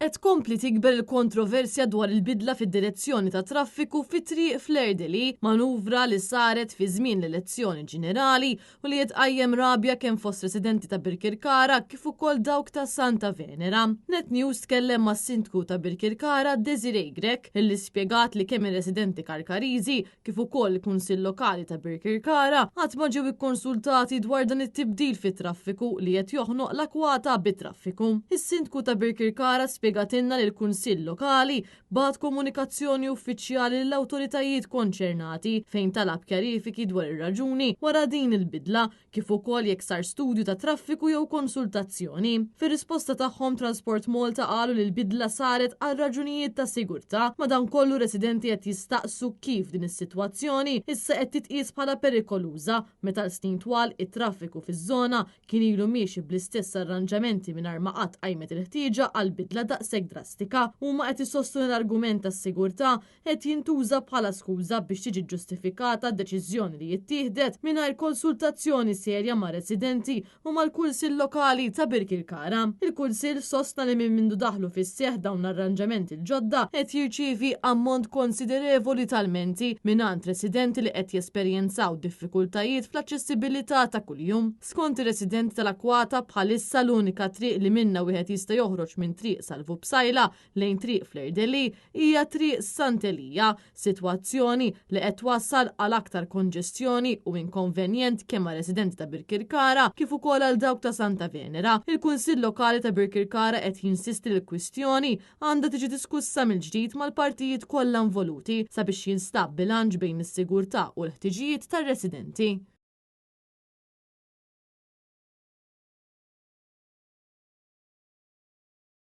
Qed tkompli tikber il-kontroversja dwar il-bidla fid-direzzjoni tat-traffiku fi Triq Fleur de Lys, manuvra li saret fi żmien l-elezzjoni ġenerali u li qed tqajjem rabja kemm fost residenti ta' Birkirkara kif ukoll dawk ta' Santa Venera. Net News tkellem mas-Sindku ta' Birkirkara Desiree Grech illi spjegat li kemm ir-residenti Karkariżi kif ukoll il-Kunsill Lokali ta' Birkirkara qatt ma ġew ikkonsultati dwar dan it-tibdil fit-traffiku li qed joħnoq l-akwata bit-traffiku. Is-Sindku ta' Birkirkara spjegatilna li l-Kunsill Lokali bagħat komunikazzjoni uffiċjali lill-awtoritajiet konċernati fejn talab kjarifiki dwar ir-raġuni wara din il-bidla kif ukoll jekk sar studju ta' traffiku jew konsultazzjoni. Fir-risposta tagħhom Transport Malta qalu li l-bidla saret għal raġunijiet ta' sigurtà, madankollu residenti qed jistaqsu kif din is-sitwazzjoni issa qed titqies bħala perikoluża meta għal snin twal it-traffiku fiż-żona kien ilu miexi bl-istess arranġamenti mingħajr ma qatt qajmet il-ħtieġa għal bidla daqshekk drastika. Huma qed isostnu li l-argument tas-sigurtà qed jintuża bħala skuża biex tiġi ġġustifikata deċiżjoni li ittieħdet mingħajr konsultazzjoni serja mar-residenti u mal-Kunsill Lokali ta' Birkirkara. Il-Kunsill sostna li minn mindu daħlu fis-seħħ dawn l-arranġamenti l-ġodda qed jirċievi ammont konsiderevoli ta' lmenti mingħand residenti li qed jesperjenzaw diffikultajiet fl-aċċessibilità ta' kuljum. Skont ir-residenti tal-Akwata bħalissa l-unika triq li minnha wieħed jista' joħroġ minn Triq Salvu Psaila lejn Triq Fleur de Lys hija Triq Sant'Elija, sitwazzjoni li qed twassal għal aktar konġestjoni u inkonvenjent kemm għar-residenti ta' Birkirkara kif ukoll għal dawk ta' Santa Venera. Il-Kunsill Lokali ta' Birkirkara qed jinsisti li l-kwistjoni għandha tiġi diskussa mill-ġdid mal-partijiet kollha involuti sabiex jinstab bilanċ bejn is-sigurtà u l-ħtiġijiet tar-residenti.